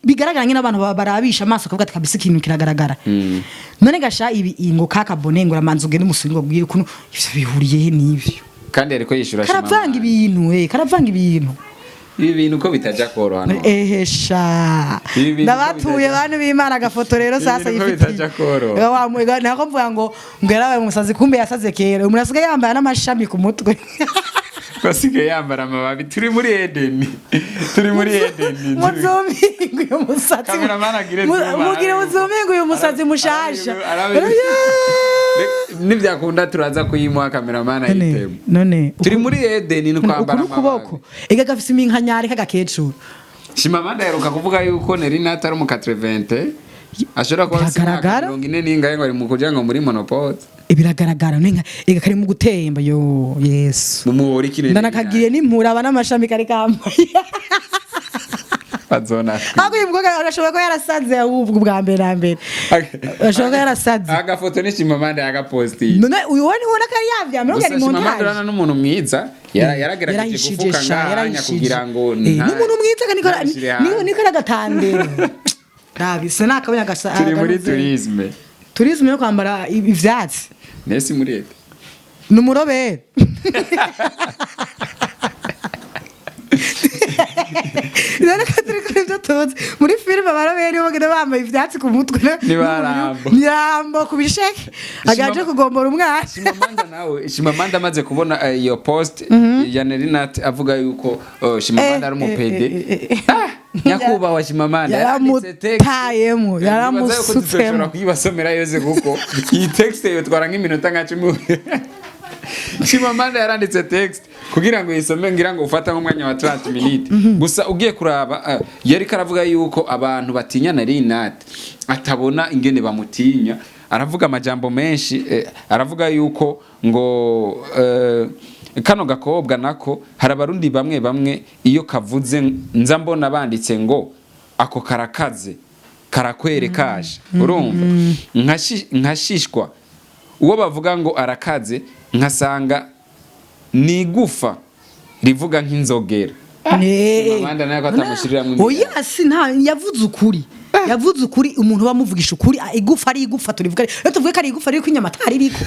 bigaragara nyine, abantu barabisha amaso akavuga ati: "Kabisa ikintu kiragaragara." None gasha ibi ngo kakabone ngo ramanza ugende umusingo bwire kuno, ivyo bihuriye he n'ivyo? Kandi yariko yishura Karavanga Chimamanda. ibintu, karavanga ibintu. Ibi bintu ko bitaja koroha no. Ehesha. Ibi bintu ko Ndabatuye bantu b'Imana agafoto rero sasa. Ibi bintu ko Yifitiye. bitaja koroha. Wa mwega nako mvuga ngo yarabaye umusazi, kumbe yasaze kera. Umuntu asigaye yambaye n'amashami ku mutwe. Basigaye yambara amababi. Turi muri Edeni, turi muri Edeni. Muzuminga uyu musatsi. Cameraman agire zoom, Mugire muzuminga uyu musatsi mushasha. Nibyakunda turaza kuyimuha cameraman None ayitemo. None Turi muri Edeni, ni kwambara uku n'ukuboko ega gafise iminkanyari k'agakecuru. Chimamanda yaheruka kuvuga yuko Nelly Nat ari mu 80, ashobora kuba afise imyaka Biragaragara. 40 n'ingahe, ngo ari mu kugira ngo muri ménopause. Biragaragara none ega kari mu gutemba, yo Yesu. Mumuhora iki Nelly? Ndanakagiriye n'impuraba n'amashami kari kambaye. Bazona. Ahubwo uyu mukobwa arashobora kuba yarasaze, ahubwo bwa mbere na mbere arashobora kuba yarasaze. Agafoto ni Chimamanda yagapostiye. None uyu we ntubona ko yari yavyamye, Gusa ari Chimamanda montage. urabona n'umuntu mwiza, yaragerageje Yarahishije gufuka sha, ngahanya yarahishije. kugira ngo N'umuntu mwiza niko ntabishire hanze. niko aragatandero. Rabi sinakabonye agasa. Turi muri tourisme. Tourisme yo kwambara ivyatsi. Nesi muri Edeni. Ni umurobere. Rero ko turi kuri ibyo tuzi muri filime, abarobere bagenda bambaye ivyatsi ku mutwe. Ni ba Rambo. Ni Rambo ku bisheke agaje kugombora umwana. Chimamanda nawe, Chimamanda amaze kubona iyo post ya Nelly Nat avuga yuko Chimamanda ari umupede. Ah, nyakubahwa Chimamanda yaranditse text. Yaramutayemo, Nibaza yuko yaramusutsemo. tuzoshobora kuyibasomera yose kuko iyi text yotwara nk'iminota nka 10. Chimamanda yaranditse text kugira ngo yisome, ngira ngo ufata nk'umwanya wa 30 minutes gusa. Ugiye kuraba, yariko aravuga yuko abantu batinya Nelly Nat atabona ingene bamutinya. Aravuga amajambo menshi, aravuga yuko ngo kano gakobwa nako hari abarundi bamwe bamwe iyo kavuze nza mbona banditse ngo ako karakaze karakwerekaje, urumva nkashishwa uwo bavuga ngo arakaze, nkasanga ni igufa rivuga nk'inzogera. Chimamanda nawe ko atamushiriramwo imbere. Oya, si nta yavuze ukuri, yavuze ukuri. Umuntu bamuvugisha ukuri, igufa ari igufa, turivuga rero, tuvuge ko ari igufa riri inyama atari iriko.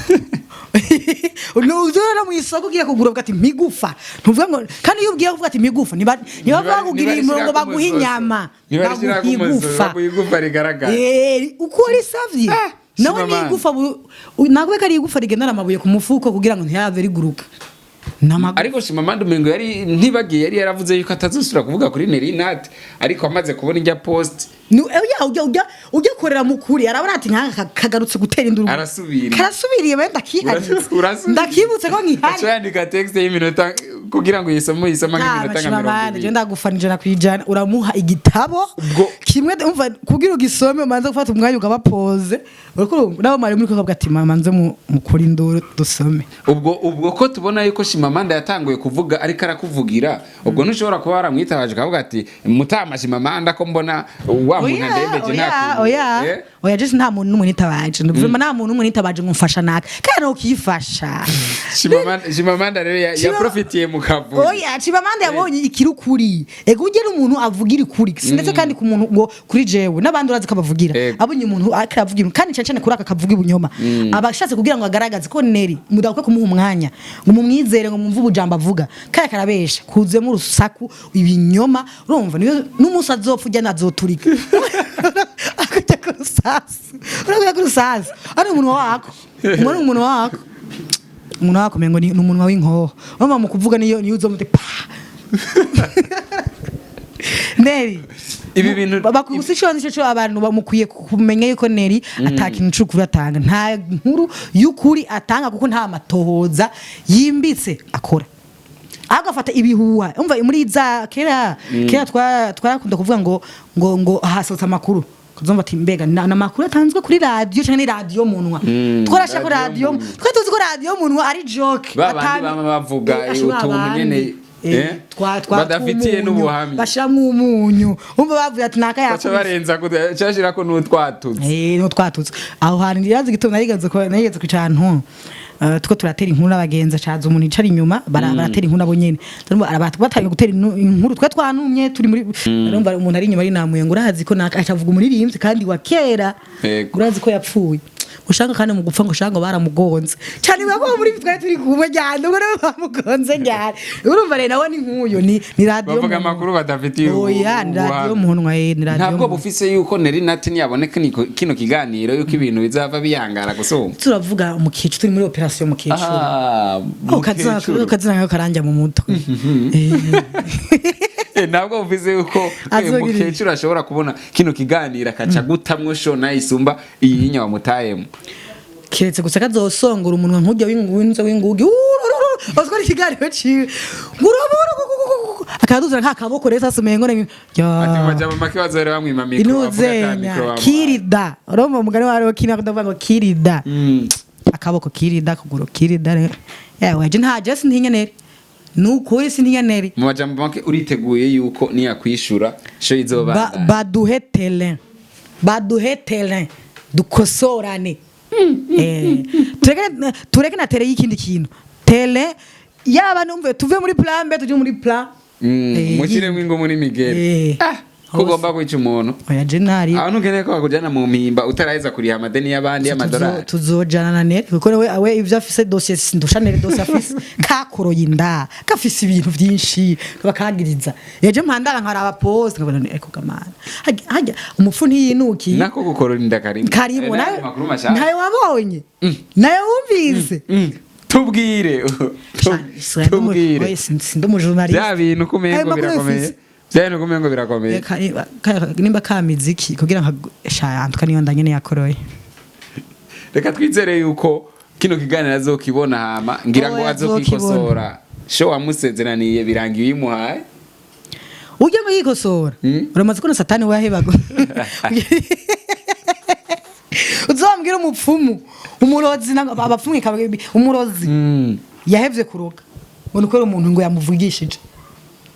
Uzora mu isoko ugiye kugura uvuga ati migufa, ntuvuga ngo, kandi iyo ugiye kuvuga ati migufa niba bakugiriye umurongo baguha inyama, baguha igufa. Baguha igufa rigaragara. Uko risavye nawe ni Chimamanda. igufa ntabwo ko ari igufa rigendana amabuye ku mufuko kugira ngo ntiyave riguruka. N'amagufa. Ariko Chimamanda umengo yari ntibagiye, yari yaravuze yuko atazosubira kuvuga kuri Nelly Nat, ariko amaze kubona ijya post Oya, ujya korera mu kuri, arabona ati nk'aka kagarutse gutera induru. Arasubiriye. Karasubiriye we, ndakihariye. Urasubiriye. Ndakibutse ko nkihari. Aca yandika text y'iminota kugira ngo yisome, yisoma nk'iminota nka mirongo Chimamanda, ibiri. je ndagufana 100%. Uramuha igitabo kimwe, umva, kugira ugisome umanze gufata umwanya ukaba pose, uriko nabo mwari muri kuvuga ati mama nze mukuri induru dusome. Ubwo ko tubona yuko Chimamanda yatanguye kuvuga ariko arakuvugira, ubwo ntushobora kuba waramwitabaje ukavuga ati: "Mutama Chimamanda, ko mbona wa muntu andembeje Oya. nta kuntu." Oya. Eh? Oya, je nta muntu n'umwe nitabaje. Vraiment, nta muntu n'umwe nitabaje ngo mfasha naka, kandi no ukifasha. Chimamanda rero yaprofitiye mu kavuyo. Oya, Chimamanda yabonye ikiri ukuri. Ego, ugera umuntu avugira ukuri, si ndetse kandi ku muntu ngo kuri jewe n'abandi urazi ko abavugira. Abonye umuntu ariko aravuga ibintu, kandi cyane cyane kuri aka kavuga ibinyoma, aba ashatse kugira ngo agaragaze ko Neri mudakwiye kumuha umwanya ngo mumwizere, ngo mwumve ubujambo avuga, kaya karabesha kuzemo urusaku, ibinyoma. Urumva niyo n'umunsi azopfa ujya nazoturika akajya ku rusasu, urakuja ku rusasu ari umunwa wako, umuntu umunwa wako, umunwa wako mengo ni umunwa w'inkoho. Urumva mu kuvuga niyo uzomute pa Neri. Ibi bintu Bakugusa ico nico cyo abantu bamukwiye kumenya yuko Neri ata kintu c'ukuri atanga, nta nkuru y'ukuri atanga, kuko nta matohoza yimbitse akora. Agafata ibihuha. Umva, muri za kera kera twarakunda kuvuga ngo hasohotse amakuru, kuzumva ati mbega na makuru atanzwe kuri radio canke ni radio munwa. Twarashaka ko radio radio munwa. Twe tuzi ko radio munwa ari joke. Ba bandi bama bavuga ashobora utuntu abandi. nyene, Twa badafitiye tw'umunyu, n'ubuhamya. bashiramwo umunyu. Umva, bavuye ati naka Baca yakubise. Barenza cashirako n'utwatutsi. No twatutse aho hantu. Irazi gituma narigeze kwicara ahantu, tuko turatera inkuru n'abagenzi, caza umuntu yicara inyuma, baratera inkuru nabo nyene. Turumva batangiye gutera inkuru, twe twanumye turi muri, urumva umuntu ari inyuma arinamuye ngo urazi ko naka, acavuga umuririmbyi kandi wa kera. Urazi ko yapfuye, ushaka kandi mu gupfa ngo ushaka ngo baramugonze cyane, biba muri twari turi kumwe cyane, ubwo rero bamugonze cyane. Urumva rero nawe ni nk'uyo, ni radio Bavuga munwa. Amakuru badafitiye Oya, ni radio ubuhamya. munwa, ni radio Ntabwo munwa. bufise yuko Nelly Nat niyaboneka kino kiganiro yuko ibintu bizava biyangara gusumba. Turavuga umukecuru, turi muri operation mukecuru. Ah, Oh, kazina mukecuru. Kazina nkayo karanjya mu mutwe. Ntabwo bufise yuko Azogira mukecuru ashobora kubona kino kiganiro akaca gutamwo show nayisumba iyi yinya wamutayemo. Keretse gusa kazosongora umunwa nk'ujya w'inzu w'inguge uziko ikiganiro ciwe akaduzana nka kaboko rero sasa umengo ni Ati mu majambo make bazohera bamwima mikro, bavuga ata inuzenya mikro bamuhaye. Kirida, urumva umugani wawe kina ndavuga ngo kirida, akaboko kirida, kuguru kirida. Yewe, je nta je sintinya neri, nukuri sintinya neri. Mu majambo make uriteguye yuko niyakwishura show izobandanya? Baduhe terrain, baduhe terrain dukosorane. Tureke na terrain y'ikindi kintu, terrain yaba numve tuve muri plan B tuje muri plan Mushyiremo ingumu n'imigeri. Ah, ko ugomba kwica umuntu. Oya, je ntari. Aho ntukeneye ko bakujyana mu mpimba utaraheza kuriha amadeni y'abandi y'amadolari. Tuzojana na neri kuko we ivyo afise dossier sindusha neri dossier afise. Kakoroye inda gafise ibintu vyinshi bakagiriza. Ejo mpandara nkaraba post nkabona ni ariko gamana hajya umupfu ntiyinukiye. Nako gukorora inda karimo. Karimo. Nayo Nawe makuru mashasha. Ntayo wabonye, nayo wumvise. Tubwire, tubwire. Sindi umujournaliste. Bya bintu kumengo Ayo makuru birakomeye. mfise. Bya bintu kumengo birakomeye. Reka nimba kamiziki kugira nka sha antuka niyo ndanyene yakoroye. Reka twizere yuko kino kiganiro azokibona, hama ngira ngo Oya, azokwikosora. Show wamusezeraniye birangiye uyimuhaye. Ujya ngo yikosora. Uramaze kubona satani wahebaga. Uzombwira umupfumu, umurozi, abapfumu umurozi yahevye kuroga ngo ni kubera umuntu ngo yamuvugishije.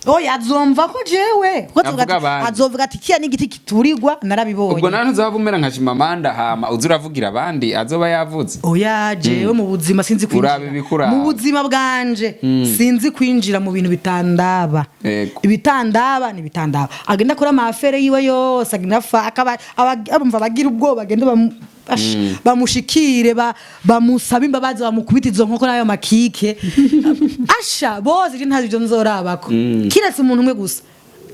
Oya, azomva ko jewe kuko azovuga Avuga ati- abandi. Azovuga ati kiya n'igiti kiturirwa, narabibonye. Ubwo nawe ntuzaba umera nka Chimamanda, hama uza uravugira abandi azoba yavuze. Oya, jewe mu buzima sinzi kwinjira. Urabe ibikuraba. Mu buzima bwanje sinzi kwinjira mu bintu bitandaba. Ibitandaba ni ibitandaba, agenda akora ama affaires yiwe yose, agenda afa akaba abumva abagira ubwoba, agenda bamushikire, bamusabe imbabazi, bamukubita izo nkoko n'ayo makike asha bose. Je ntazi ibyo nzorabako, kiretse umuntu umwe gusa,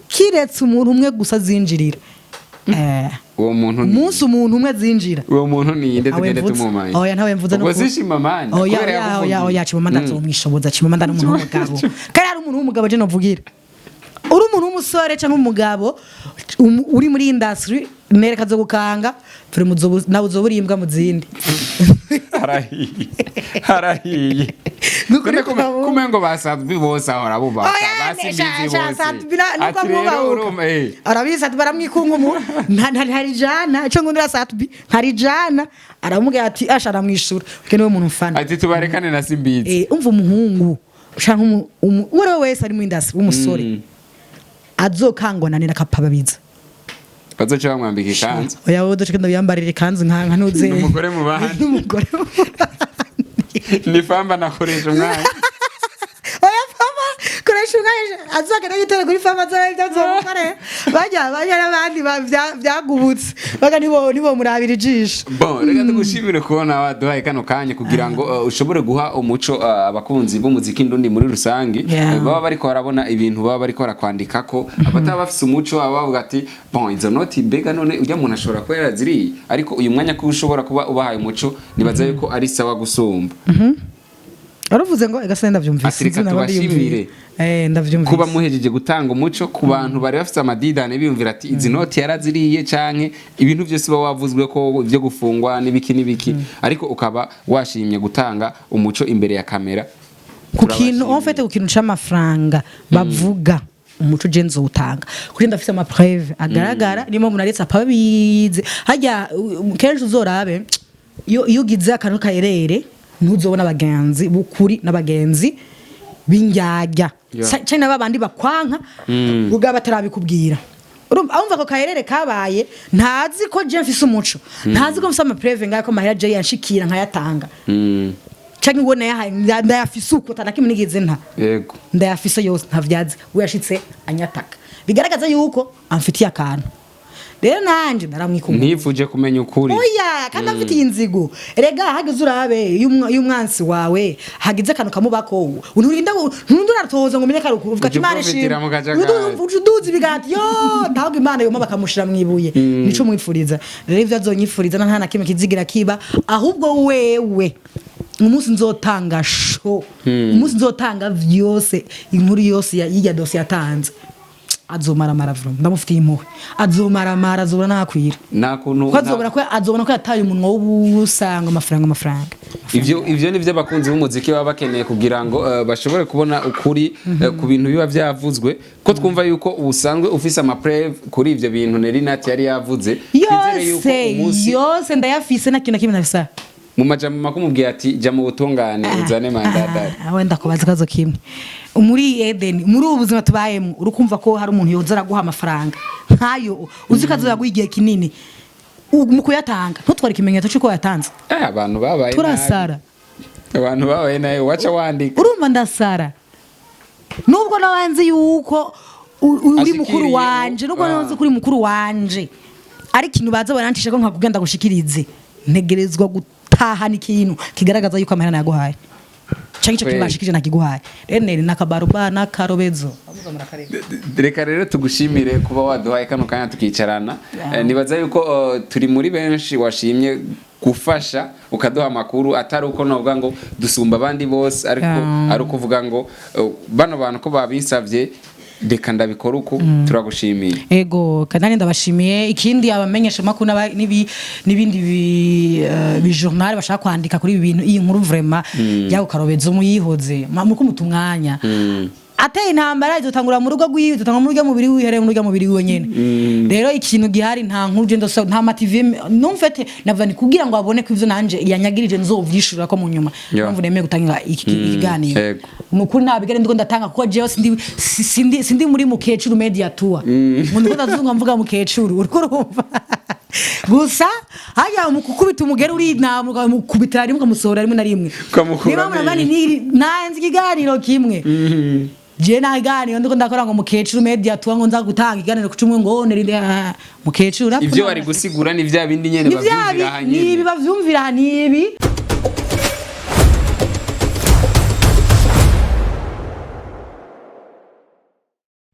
kiretse umuntu umwe gusa azinjirira. Uwo muntu ni Umunsi umuntu umwe azinjira. Uwo muntu ni nde? Ntawe Tugende mvuze. tumumaye. Oya, ntawe mvuze. Ubwo si Chimamanda? Oya. Kubera Oya, yakuvugiye. oya, oya, Chimamanda nzomwishoboza. Chimamanda ni umuntu w'umugabo, kandi ari umuntu w'umugabo. Je novugira uri umuntu w'umusore cyangwa umugabo uri muri industry, nereka zo gukanga turi nawe uzoba uri imbwa mu zindi. Harahiye, harahiye. Nukuri. None kumengo basanzwe bose ahora bubaka basimbizi bose. Ati rero urumva, Arabizi ati baramwikungumu ntarijana icyo ngundira Sat-B ntarijana, aramubwira ati asha, aramwishura kuko niwe muntu mfana. Ati tubarekane na Simbizi. Umva, umuhungu canke uwo ari we wese ari mu industry w'umusore azokangwa na nina akapababiza. Bazoca bamwambika ikanzu. Oya, wowe duce ndabiyambarira ikanzu nka ntuze. N'umugore mu bandi. N'umugore mu bandi. Ni famba nakoresha umwanya. Oya, fama koresha umwanya, azagenda yitere kuri fama azaba ibyo azomukore bajya n'abandi byagubutse baga nibo murabira ijisho. Bon, reka tugushimire kubona waduhaye kano kanya kugira ngo ushobore guha umuco abakunzi b'umuziki ndundi muri rusange. Baba bariko barabona ibintu baba bariko barakwandikako, abataba bafise umuco baba bavuga ati bon, izo noti mbega none ujya muntu ashobora kuba yaraziriye, ariko uyu mwanya ko ushobora kuba ubahaye umuco nibaza yuko ari sawa gusumba. Waravuze ngo egase ndavyumvise. Ati reka Sinzi nabo tubashimire. ndiyumvira. Ndavyumvise. Kuba muhejeje gutanga umuco ku bantu bari bafise amadidane biyumvira ati izi noti yaraziriye canke ibintu byose uba wavuzwe ko ibyo gufungwa n'ibiki n'ibiki, ariko ukaba washimye gutanga umuco imbere ya kamera. Ku kintu, Turabashimiye. en fait, ku kintu c'amafaranga bavuga, umuco je nzowutanga kuri ndafise ama preuve agaragara. Nimo munaretse apabize hajya kenshi uzorabe iyo ugize akantu kayerere, ntuzobona abagenzi bukuri n'abagenzi b'indyarya. Canke n'abandi bakwanka ubwa batarabikubwira. Urumva, abumva ako kayerere kabaye, ntazi ko je mfise umuco, ntazi ko mfise ama preuve ngayo ko amahera je yanshikira nkayatanga, canke ubona yahaye ndayafise uko atanakimwe nigeze nta ndayafise yose, ntavyazi. We yashitse anyataka, bigaragaza yuko amfitiye akantu. Rero nanje ndaramwikunda. Ntifuje kumenya ukuri. Oya, kandi amfitiye inzigo. Erega hageze urabe iyo umwansi wawe hagize akantu kamubako, nturinda, nturinda uratoza ngo umenye ko ari ukuri. Uvuga ati Uca Imana uprofitira ishimwe. mu kajagari. Uca uduza ibiganza yo ntabwo Imana yoma bakamushira mu ibuye. Nico mwifuriza rero. Ivyo azonyifuriza nta na kimwe kizigira kiba. Ahubwo wewe, umunsi nzotanga show, umunsi nzotanga vyose, inkuru yose y'irya dosiye yatanze, azomaramara vuba. Ndamufitiye impuhwe, azomaramara, azobura nakwira. Nta kuntu ko azobona ko azobona ko yataye umunwa w'ubusa ngo amafaranga, amafaranga. Ivyo ni byo abakunzi b'umuziki baba bakeneye kugira ngo bashobore kubona ukuri ku bintu biba vyavuzwe, ko twumva yuko ubusanzwe ufise ama preuve kuri ivyo bintu Nelly Nat yari yavuze. Twizere yuko Yose. umunsi Yose ndayafise, na kintu na kimwe ndafisa. Mu majambo makumubwiye ati jya mu butungane uzane mandadari. Ah, wenda kubaza ikibazo kimwe. Muri Eden, muri ubu buzima tubayemo, uri kumva ko hari umuntu yoza araguha amafaranga nkayo, uzi ko azoyaguha igihe kinini, mu kuyatanga ntutware ikimenyetso cy'uko wayatanze? Abantu babaye nabi. Turasara. Abantu babaye nabi, waca wandika. Urumva, ndasara nubwo nabanzi yuko uri mukuru Ashikiriye wanje, nubwo nabanzi ko uri mukuru wanje, ari ikintu baza barancisha ko nkakugenda gushikirize, ntegerezwa gutahana ikintu kigaragaza yuko amahera nayaguhaye canke ico kintu bashikije nakiguhaye. Rero neri nakabaruba n'akarobezo. Reka rero tugushimire kuba waduhaye kano kanya tukicarana. Nibaza yuko turi muri benshi washimye gufasha ukaduha amakuru, atari uko novuga ngo dusumba abandi bose, ariko ari ukuvuga ngo bano bantu ko babinsavye, reka ndabikora uku. Turagushimiye. Ego, kandi ndabashimiye. Ikindi, abamenyesha makuru n'ibindi bi journal bashaka kwandika kuri ibi bintu, iyi nkuru vraiment yako karobezo muyihoze muko mutumwanya ateye intambara izotangura mu rugo rwiwe, izotangura mu rugo mubiri wihereye mu rugo mubiri wiwe nyene. Rero ikintu gihari, nta nkuru je ndosa, nta ma TV numfete navuga ni kugira ngo abone ko ivyo nanje yanyagirije nzovyishura ko mu nyuma. Mpamvu nemeye gutanga iki kiganiro, nukuri nta bigare ndiko ndatanga, kuko jewe sindi muri mukecuru media tour ngo ndiko ndazunga mvuga mukecuru. Uriko urumva gusa hajya mu kukubita umugeri uri ntabwo mukubita rimwe ukamusohora rimwe na rimwe. Ukamukura Niba murabani amenyo. ni nanze ikiganiro kimwe, je nta kiganiro ndiko ndakora ngo mukecuru media tour, ngo nza gutanga ikiganiro ku cumwe ngo nerinde mukecuru. Ivyo wari gusigura ni vya bindi nyene Ni vya bavyumvira aha ni ibi nyene. Bavyumvira aha, ni ibi.